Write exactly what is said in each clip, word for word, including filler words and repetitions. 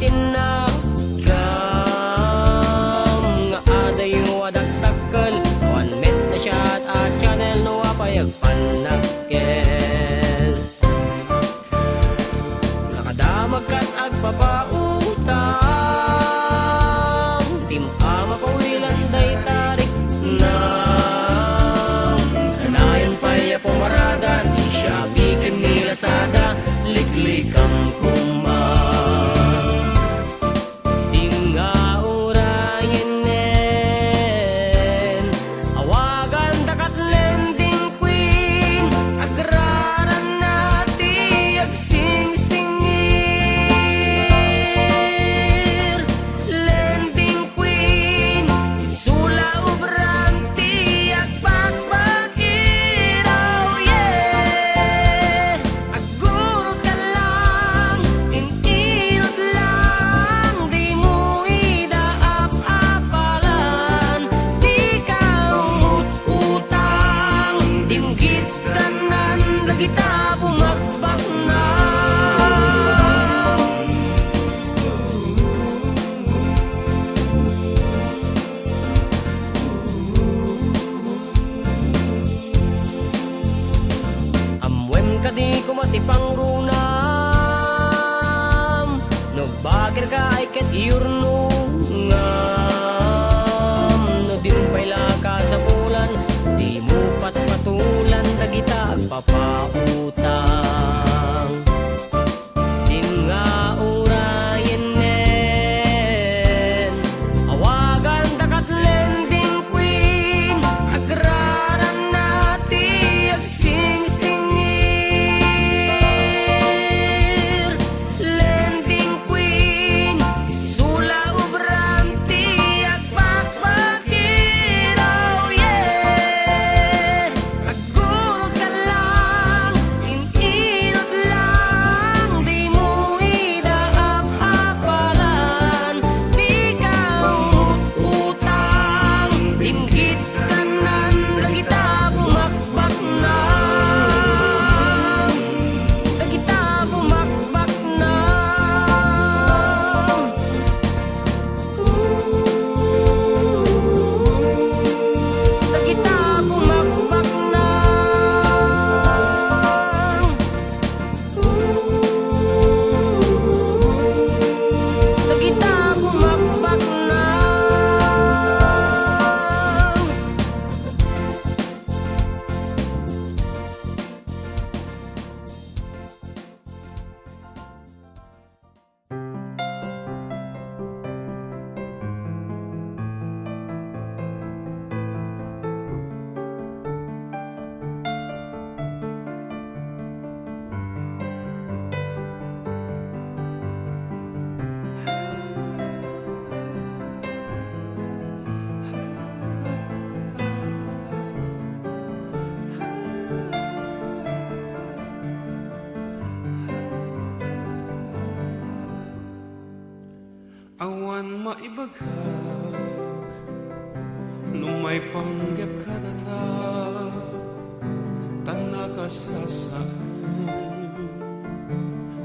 Innakam nga adayo a dakdakkel, awan met nasia a channel no apay agpannakkel. Nakadamag ket agpapautang, dim-, a mapawilan dayta riknam. Kanayon pay a pumaradan, Shopee ken ni Lazada, liklikam koma. Dim nga urayenen, awagan dakat lending queen, agraran na ti agsingsingir. Lending queen, isu la ubran ti agpakpakiraw, yeah. Aggurot ka lang, in-inot lang, dimo ida ap-apalan, dika umut-utang, dimgit tanan dagita bumakbaknang. Ammoem kadi koma ti pangrunam? No agbakerka ay ket iyurnongam. No dim pay la kasapulan, dimo patpatulan dagita agpapautang. Dim nga urayenen, awagan dakat lending queen, agraran na ti agsingsingir. Lending queen, isu la ubran ti agpakpakiraw, yeah. Aggurot ka lang, in-inot lang, dimo ida ap-apalan, dika umut-utang, dimgit tanan dagita bumakbaknang, dagita bumakbaknang. Dagita bumakbaknang. Dagita bumakbaknang. Awan maibagak no maipanggep kadata, ta nakasasaen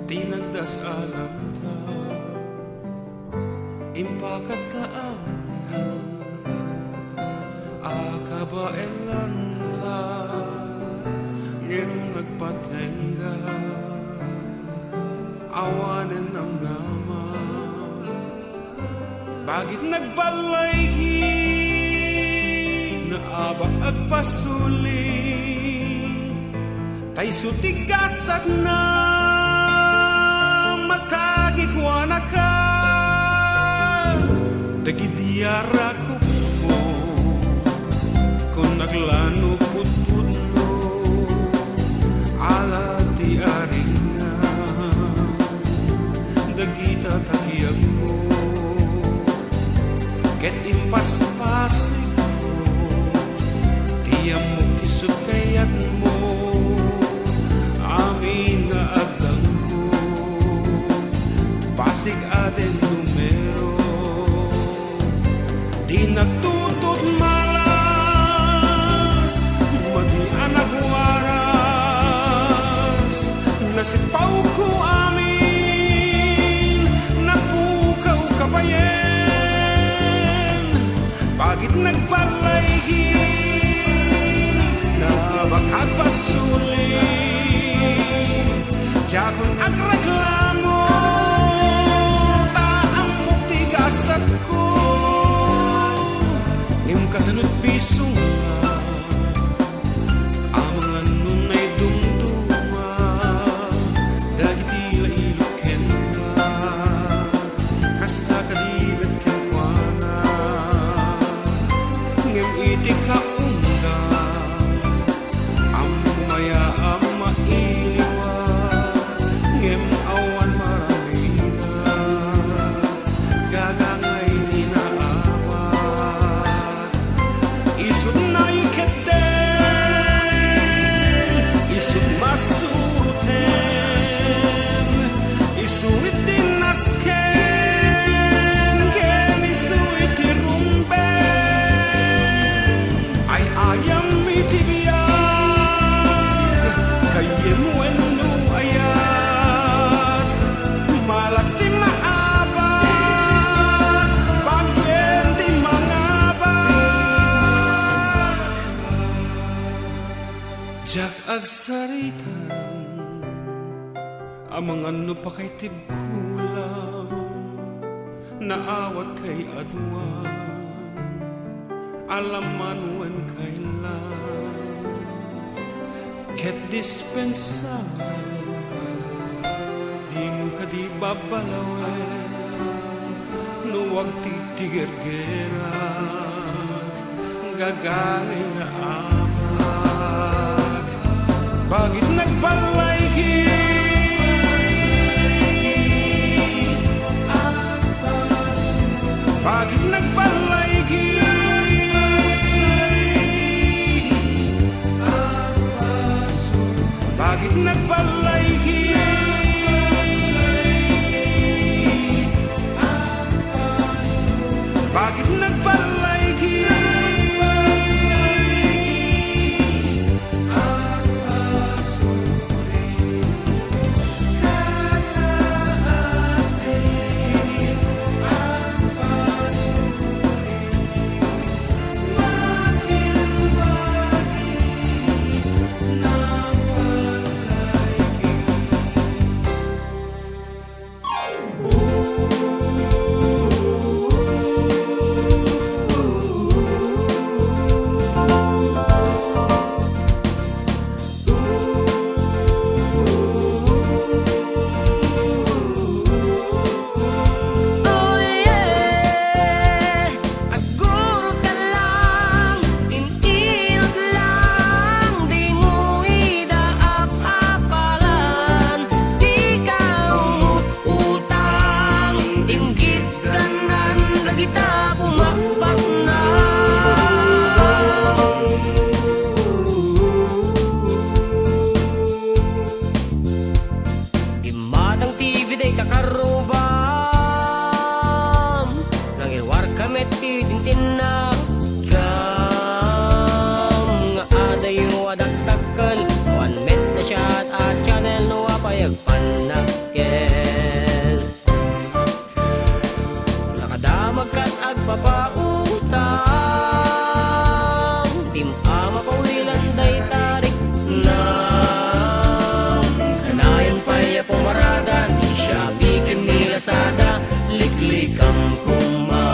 ti nagdasdalanta. Impakadta amin a kabaelanta, ngem nagpatengga, awanen namnama. Bagit nagballayki, naabak agpasuli, ta isu ti gasatna, matagi kuanaka. Dagidi a rakupmo, kun naglano putputno, ala ti arigna, dagita tagiagmo. Ket impaspasigko ti ammok isu't kayatmo, amin nga addangko, pasig a den numero. Dinak tutut malas, madi a nagwaras, nasipawko amin, napu- Saritang amangan no pakay tibkulam, naawat kay aduan, alaman wen kaylan, ket dispensa, dimo kadi babalawen no agtigergerak, gagangay nga abak. Bagit nagballaygi, bagit nagballaygi, bagit nagballaygi, bagit nagballaygi. Oh yeah, agurot ka lang, in-inut lang, dimo ida ap-apalan, dika umut-utang, dim gitrannan dagita bumakbaknang. Dimmatang ti biday kakarrubam, nangiruarka met ti tintinnakam nga adayo a dakdakkel, awan met nasayaat a channel no apay agpannakkel. Nakadamag kat agpapautang, dim a mapawilan dayta riknam. Kanayon pay a pumaradan, Shopee ken ni Lazada, liklikam koma.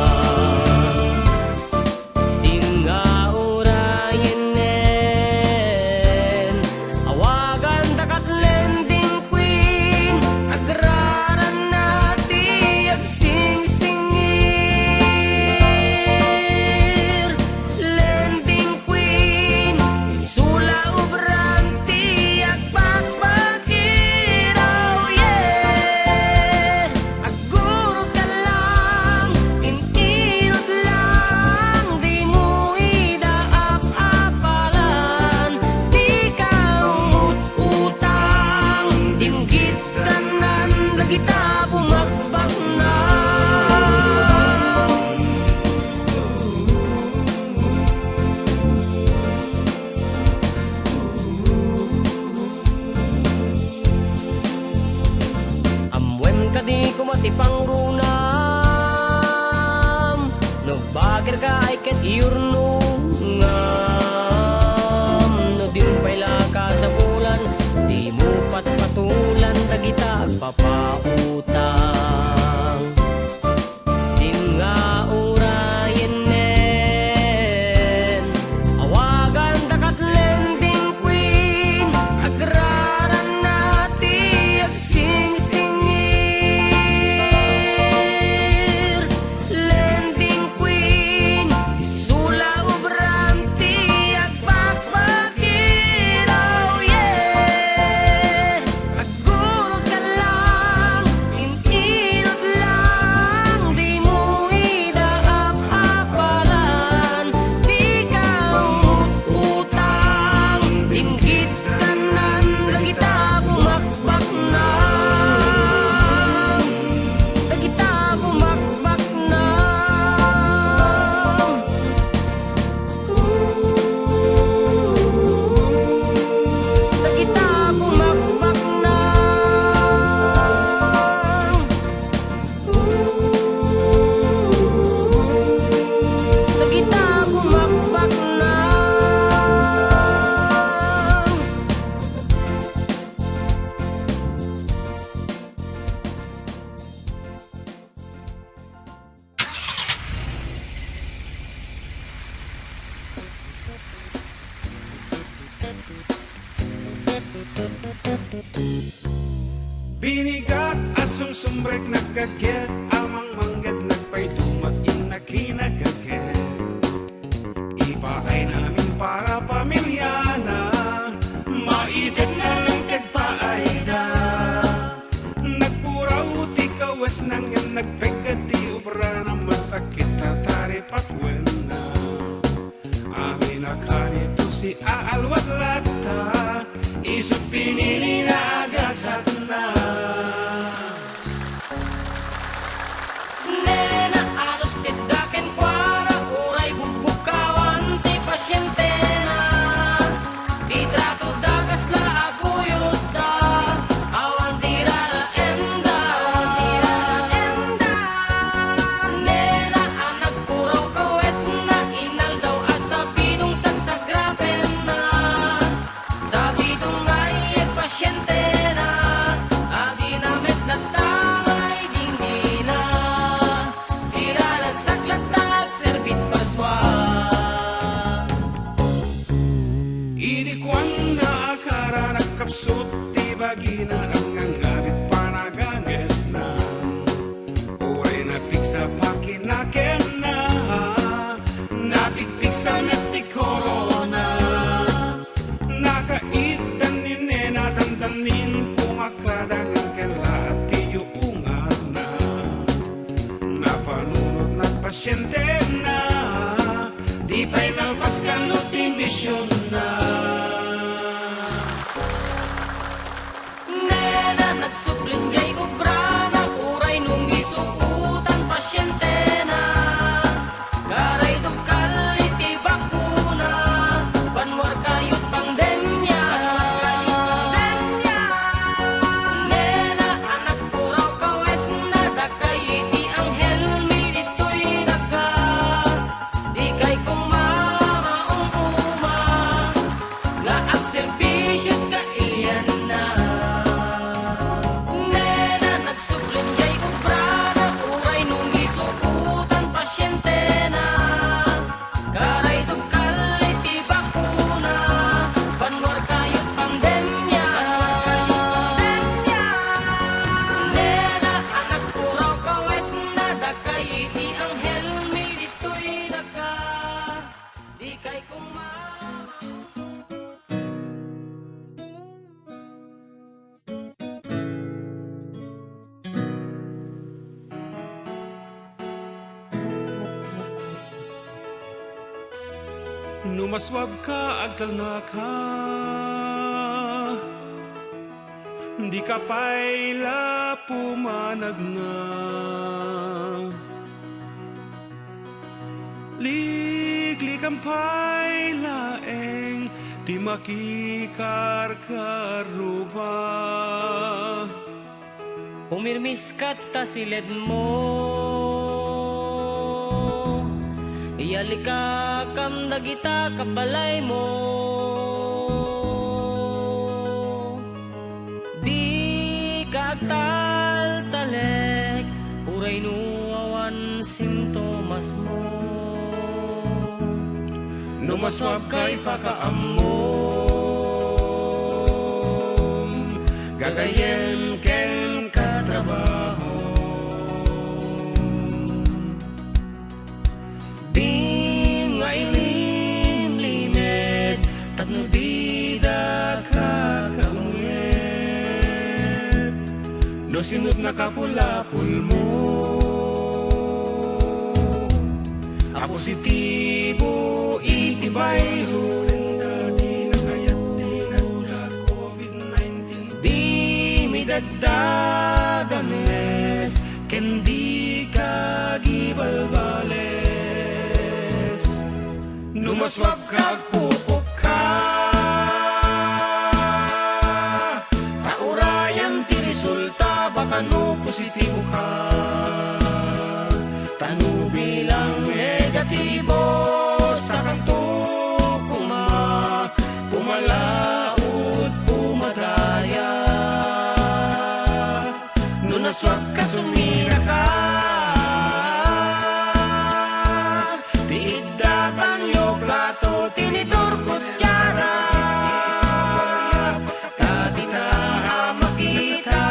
Dim nga urayenen, awagan dakat lending queen, agraran na ti agsingsingir. Lending queen, isu la ubran ti agpakpakiraw, yeah. Agurot ka lang, in-inut lang, dimo ida ap-apalan, dika umut-utang, dim gitrannan dagita bumakbaknang. Ammoem kadi koma ti pangrunam, no bakir ka ay ket iyurnongam, no dim pay la kasapulan, dimo patpatulan dagita agpapautang. Dim nga urayenen, awagan dakat lending queen, agraran na ti agsingsingir. Lending queen, isu la Binigat a sumsumrek, nagkagget a mangmangget, nagpaydumat inna kinagagget. Ipaay namin para pamiliana, maited nga nangted paayda. Nagpuraw ti kawesna ngem nagpegget ti obrana, masakit ta taripatwenna. Amin a kanito si aalwat latta, isu pinilina a gasatna. Nena, anus ti daken kuana, uray bugbugkawan ti pasientena. Ti trato da kasla a guyod da, awan ti raraemda. Nena a nagpuraw kawesna, inaldaw a sabidong sansagrapenna. Sabidong nga iyag pasientena, adina met latta nga idingdina. Siraragsak latta agserbit parsua. Idi kuanna a kara, nagkapsut ti bagina, nangngangabit panagangesna. Uray napigsa pakinakemna, napigpigsa met ti korona. Nakaitdan ni Nena, dandanin pumakada ngem kella ti yuungarna. Napanunotna ti pasientena, di pay nalpas kano ti misionna. Nena, nagsubli diay obrana, uray no misukotan pasientena. Karayto kalli ti bakuna, banwarkayo pandemia. Nena, a nagpuraw kawesna, dakay ti anghel mi ditoy daga. Dikay koma maum-uma nga agserbisio't kailianna. Nena, nagsubli diay obrana, uray no misukotan pasientena. Karayto kalli ti bakuna, banwarkayo pandemia. Nena, a nagpuraw kawesna, dakay ti anghel mi ditoy daga. Dikay koma. No masuabka, agtalnaka. Dika pay la pumanagna. Liklikam pay laeng ti makikarkaruba. Umirmiska ta siledmo. Iyalikakam dagita kabalaymo. Dika agtaltalek, uray no awan simptomasmo. No masuabka, ipakaammom, gagayyem ken katrabahom. Dim nga ilimlimed tapno dida kakaunget. No sinot nakapulapulmo a positibo iti virus, COVID nineteen, dimi daddadanes ken dika agibalbales. No masuabka, agpupokka, ta urayam ti resulta, baka no positiboka. Ta no bilang negatibo, sakanto koma pumalaod, pumadaya. No nasuabka, suminaka. Ti idda, banyo, plato, tinidor, kutsara. Ta dita a makita,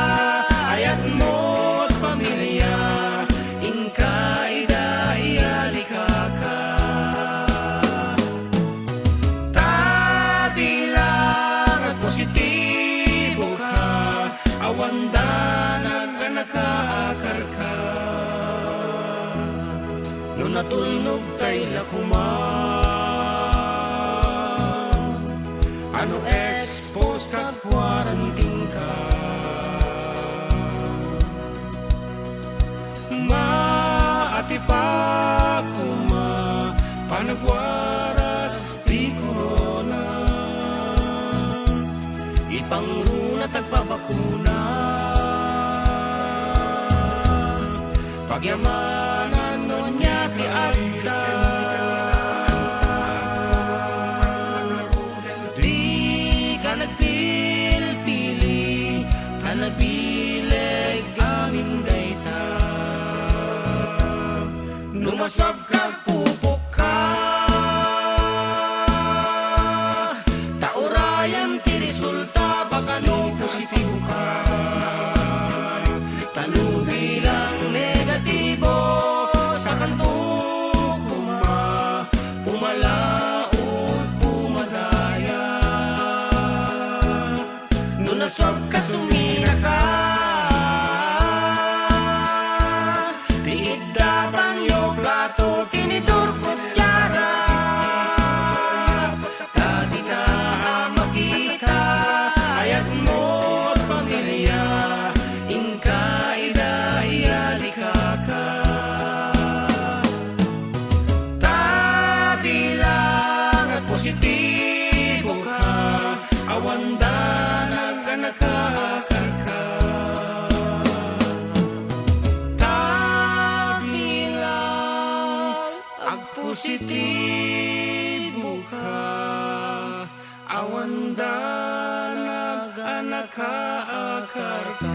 Natulnog tay la koma. Ano expose ka, quarantine ka. Maatipa koma, panagwaras ti corona. Ipangruna ta agbabakuna. Pagyamanan no ania ti adda. Dika nagpilpili, ta nabileg amin dayta. No masuabka, agpupokka. Ta urayem ti resulta, baka no positibo ka. Ta no bilang negatibo, sakanto koma pumalaod, pumadaya. No nasuabka, suminaka. Ti idda, panyo, plato, tinidor, kutsara. Ta dika a makita, ayatmo ti pamilia, inka ida, iyalikaka. Ta bilang agpositibo ka, awan danag a nakaakar ka. Ta bilang agpositibo ka, awan danag a nakaakar ka.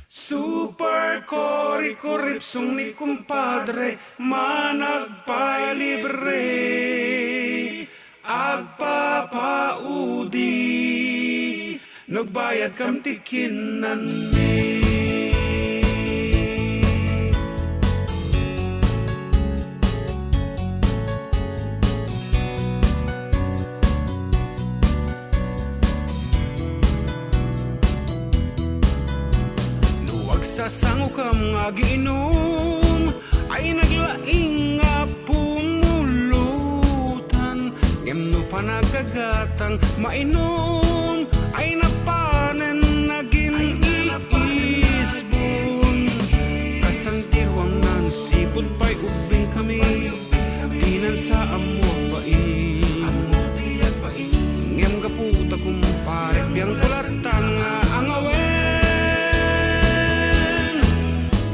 Super kori-koripsong ni kumpadre, managpailibre. Agpapaudi, nagbayadkam ti kinanmi. No agsasangokam nga agiinum, ay naglaing nga pumulutan, ngem no panagagatang mainum, ay napanen nagin-iisbon. Kastan ti ruamnan, sipud pay ubbing kami, dinan sa ammo agbain. Ngem gapu ta kumpare, biangko latta nga angawen.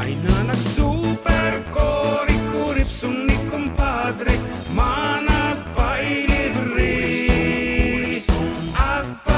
Ay na nagsuper kori-koripsong ni kumpadre, managpailibre. Agpa-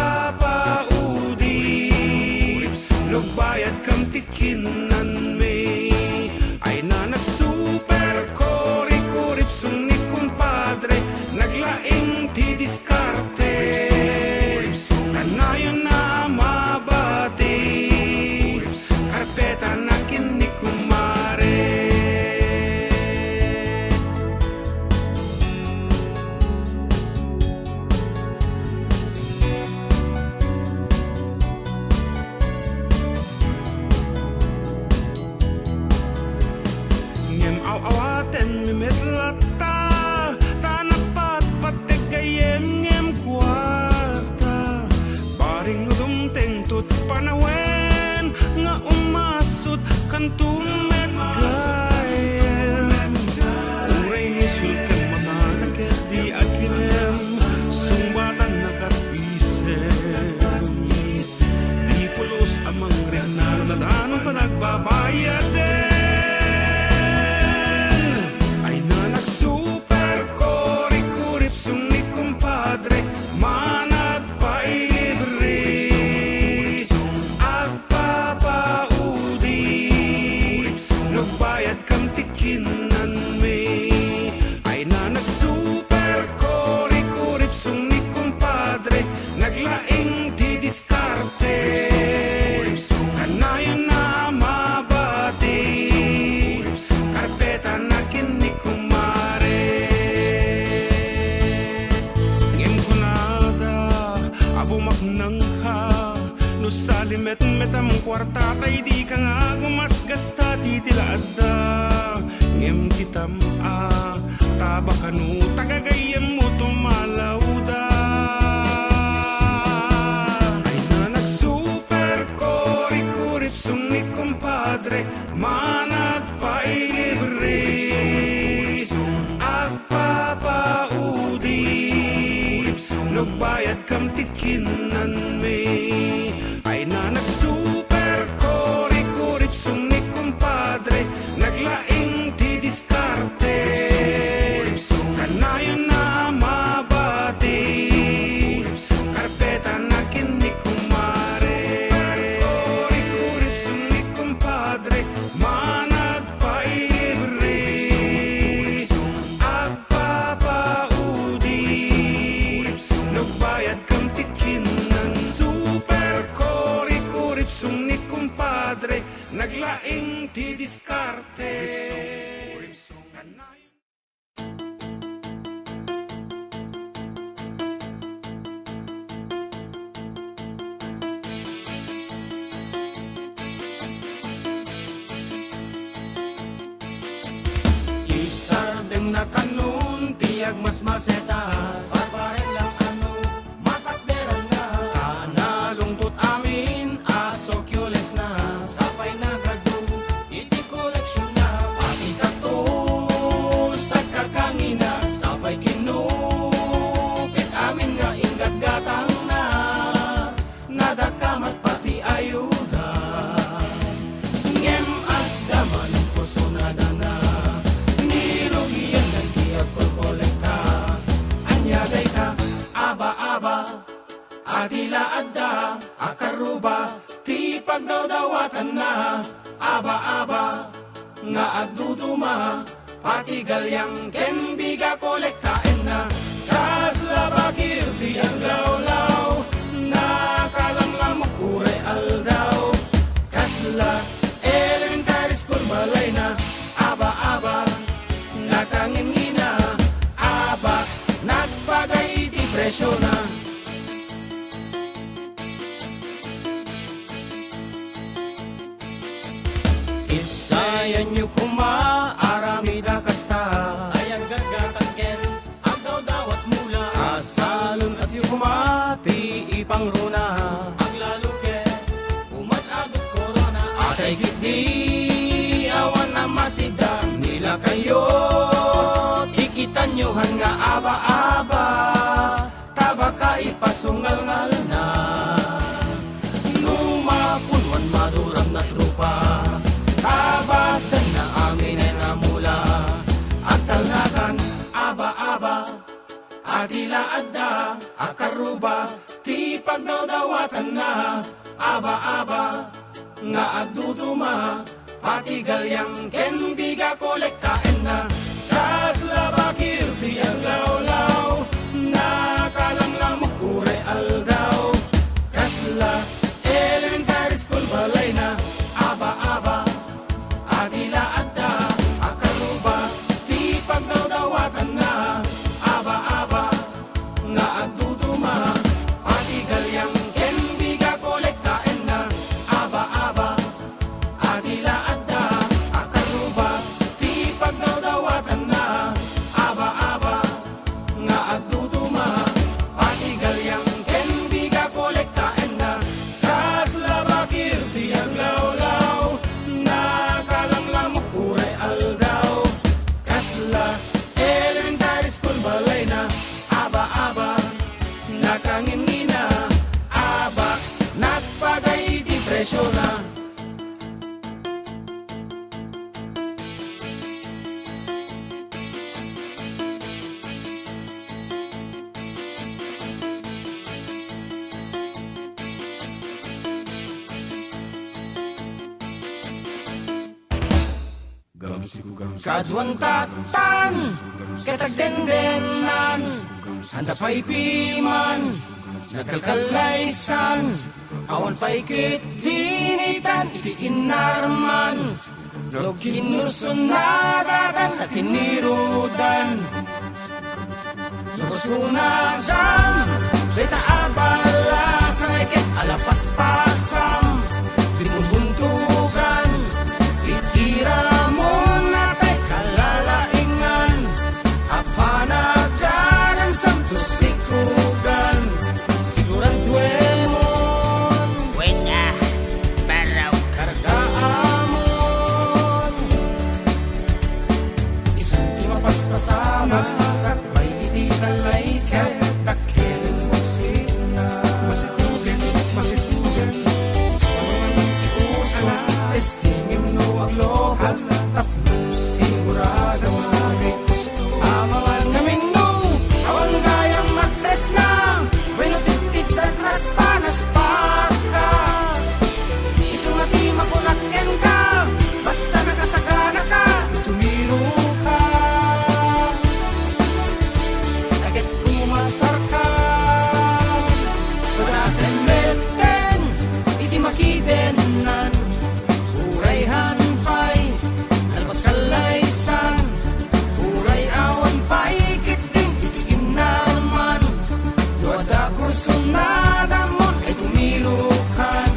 Tam kuarta tay dika nga gumasgasta ti, ti la adda. Ngem kitam a, taba kano tagagayyemmo tumalawda. Ay na nagsuper kori-kori ipsong ni kumpadre, managpay libre. Agpapaudi, nagbayad kam ti kinanmi. Ay na nagsuper kori-kori ipsong ni kumpadre, naglaing ti diskarte. Kanayon na mabati, karpeta na ken ni kumare. Kori-kori ipsong ni kumpadre, managpailibre. Agpapaudi, nagbayad kam ti kinanmi. Super kori-kori ipsong ni kumpadre, naglaing ti diskarte. Isardengna kanon ti agmasmaseta, parpareng lang ano, matakderanna. Ta nalungtot amin a succulents-na, sapay nagragdong iti koleksion-na. Pati cactus, agkakangina, sapay kinupit amin nga inggatgatangna. Nadakamat pati ayuda. Ngem adda manen personadana, nirugian dagiti agkolkolekta. Ania dayta? Aba-aba a ti la adda a karruba ti pagdawdawatanna. Aba-aba nga agduduma, pati galiang ken biga kolektaenna. Kasla bakir ti aglawlaw, nakalamlamok uray aldaw. Kasla elementary school balayna, aba-aba, nakangingina, aba, nagpagay ti presiona. Issayanyo koma, aramid a kasta, ay aggatgatang ken agdawdawat mula. Asalun-atyo koma ti ipangruna, aglalo ket umat-adut korona. Atay ketdi awan a masida, nilakayo ti kitanyo han nga aba-aba. Tabaka ipasungalngalna. No mapunuan maduram na tropa, tabasenna aminen a mula. Agtalnakan, aba-aba, a ti la adda a karruba ti pagdawdawatanna. Aba-aba nga agduduma, pati galiang ken biga kolektaenna. Kasla bakir ti aglawlaw, nakalamlamok uray aldaw. Kasla elementary school balayna, aba-aba a ti la adda a karruba ti pagdawdawatanna. Aba-aba nga agduduma, pati galiang ken biga kolektaenna. Aba-aba a ti la adda a karruba ti pagdawdawatanna. Aba-aba nga agduduma, pati galiang ken biga kolektaenna. Kasla bakir ti aglawlaw, nakalamlamok uray aldaw. Kasla elementary school balayna, aba-aba, nakangingina, aba, nagpagay ti presiona. Kaduan tatan ket agdendenan, anda pay piman nagkalkallaysan, awan pay ket dinitan iti inarman. No kinurson na dadan a tinirudan, no sunadan dayta a balasan ay ket alapaspasam. Dakkel buksina, masikugen, masikugen. Sumangan ti puso, testingem no aglogal, tapno sigurado. Amangan ngamin no awan gayam agtresna, wenno tittidak raspanaspanka. Isu nga ti makunak kenka, basta nakasaganaka, tumiroka. Ket kumasarka, wadasem metten iti makidennan. Uray han pay, nalpas kallaysan, uray awan pay ketdin iti innarman. No adda kursunadam, ay tumirokan.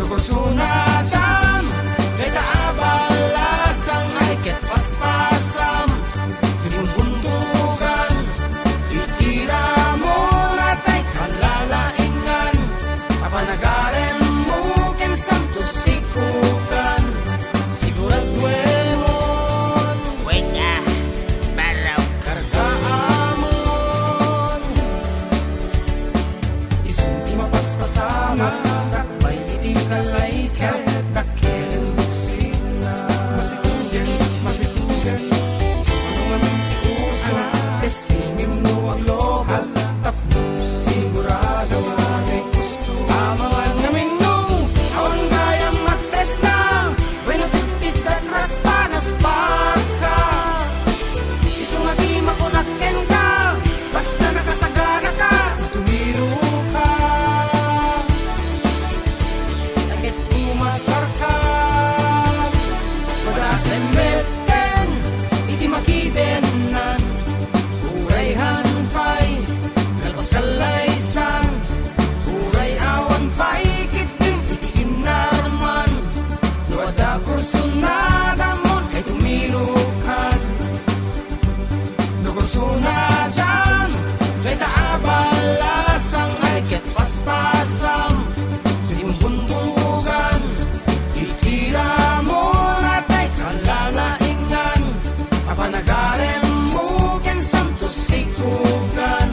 No kursunadam, dayta a balasang ay ket paspasam. Iti buntogan, itira mo natay kalalaingan. Apanagarem mo ken Santos sikukan. Siguraduemon. Wen a, baro. Kargaamon. Isu ti mapaspasama, sakbay iti kallaysa, dakkel buksina. Masikugen, masikugen, isu nga ti uso, testingem no aglogal, tapno sigurado, amangan ngamin no awan gayam agtresna, wenno tittidak raspanaspanka. Isu nga ti makunak kenka, basta nakasaganaka, tumiroka. Ket kumasarka, wadasem metten iti makidennan. Uray han pay, nalpas kallaysan, uray awan pay ketdin iti innarman. No adda kursunadam, ay tumirokan. No kursunadam, dayta a balasang ay ket paspasam. Iti buntogan, itira mo natay kalalaingan. Apanagarem mo ken Santos sikukan.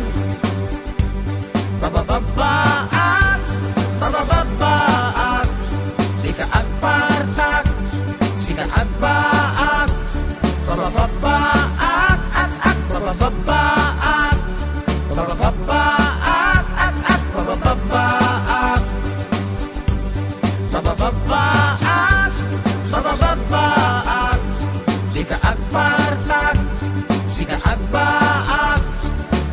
Babababbaak, babababbaak, dika agpartak, sika agbaak. Babababbaak, ak, ak, babababbaak. Babababbaak, ak, ak, babababbaak. Babababbaak, babababbaak, dika agpartak, sika agbaak.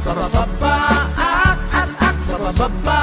Babababbaak, ak, ak, babababbaak.